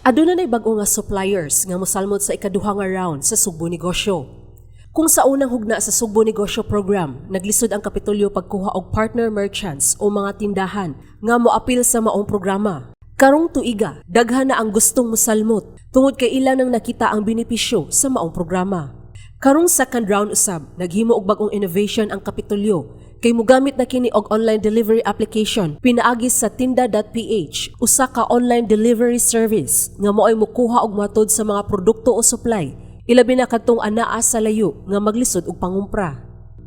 Aduna nay bag-o nga suppliers nga mosalmot sa ikaduha nga round sa Sugbo Negosyo. Kung sa unang hugna sa Sugbo Negosyo Program, naglisod ang Kapitolyo pagkuha og partner merchants o mga tindahan nga moapil sa maong programa. Karong tuiga, daghan na ang gustong mosalmot tungod kay ila nang nakita ang benepisyo sa maong programa. Karong second round usab, naghimo og bag-ong innovation ang Kapitolyo kay mogamit na kini og online delivery application pinaagi sa tinda.ph, usa ka online delivery service nga moay mokuha og matod sa mga produkto o supply, ilabi na kadtong anaa sa layo nga maglisod og pangumpra.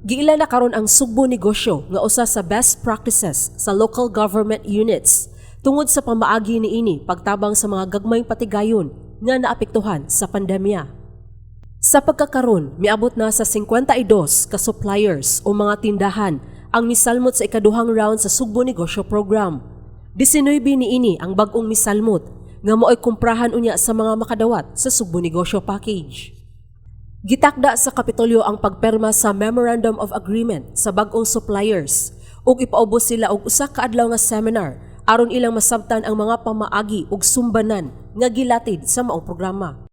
Giila na karon ang Sugbo Negosyo nga usa sa best practices sa local government units tungod sa pamaagi niini pagtabang sa mga gagmayng patigayon nga naapektuhan sa pandemya. Sa pagkakaron, miabot na sa 52 ka suppliers o mga tindahan ang misalmot sa ikaduhang round sa Sugbo Negosyo Program. 19 niini ang bag-ong misalmot nga mao'y kumprahan unya sa mga makadawat sa Sugbo Negosyo Package. Gitakda sa Kapitolyo ang pagperma sa Memorandum of Agreement sa bag-ong suppliers ug ipaubos sila og usa ka adlaw nga seminar aron ilang masabtan ang mga pamaagi ug sumbanan nga gilatid sa maong programa.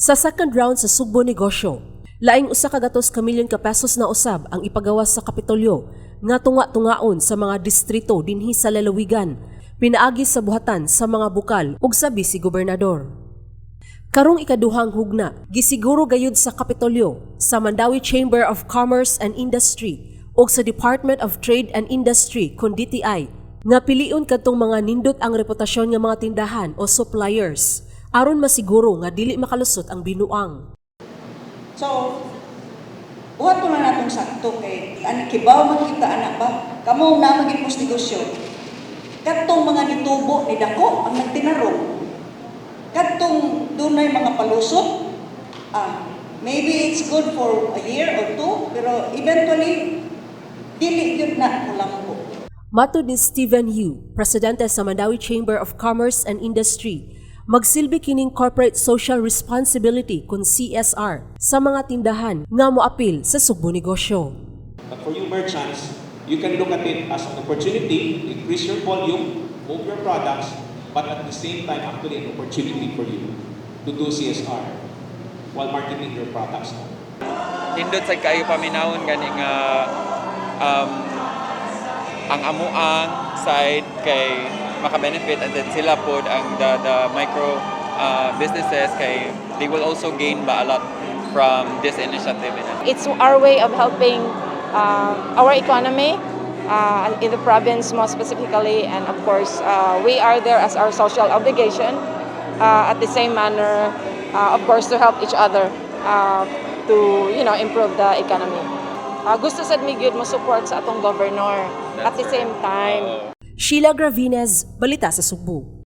Sa second round sa Sugbo Negosyo, laing 100 ka milyon ka pesos na usab ang ipagawas sa Kapitolyo nga tunga-tungaon sa mga distrito dinhi sa lalawigan, pinaagi sa buhatan sa mga bukal ug sa bise gobernador. Karong ikaduhang hugna, gisiguro gayud sa Kapitolyo, sa Mandaue Chamber of Commerce and Industry ug sa Department of Trade and Industry kon DTI nga piliun kadtong mga nindot ang reputasyon nga mga tindahan o suppliers aron masiguro nga dili makalusot ang binuang. So, buhat ko na natong sakto kay ani kibaw man kita anak ba? Kamo na man gyud mos negosyo. Kadtong mga nitubo ni dako ang nagtinarong. Kadtong dunay mga palusot, maybe it's good for a year or two, pero eventually dili gyud na mulambo. Matod ni Stephen Yu, presidente sa Mandaue Chamber of Commerce and Industry, magsilbi kining corporate social responsibility kon CSR sa mga tindahan nga moapil sa Sugbo Negosyo. But for you merchants, you can look at it as an opportunity to increase your volume, move your products, but at the same time, actually an opportunity for you to do CSR while marketing your products. Nindot sad kaayo paminawon gani nga ang amuang side kay maka-benefit and then sila pod ang the micro businesses kay they will also gain ba a lot from this initiative. It's our way of helping our economy in the province more specifically, and of course, we are there as our social obligation at the same manner, of course, to help each other to improve the economy. Gusto sad mi gyud mo support sa atong governor at the same time. Sheila Gravines, Balita sa Sugbo.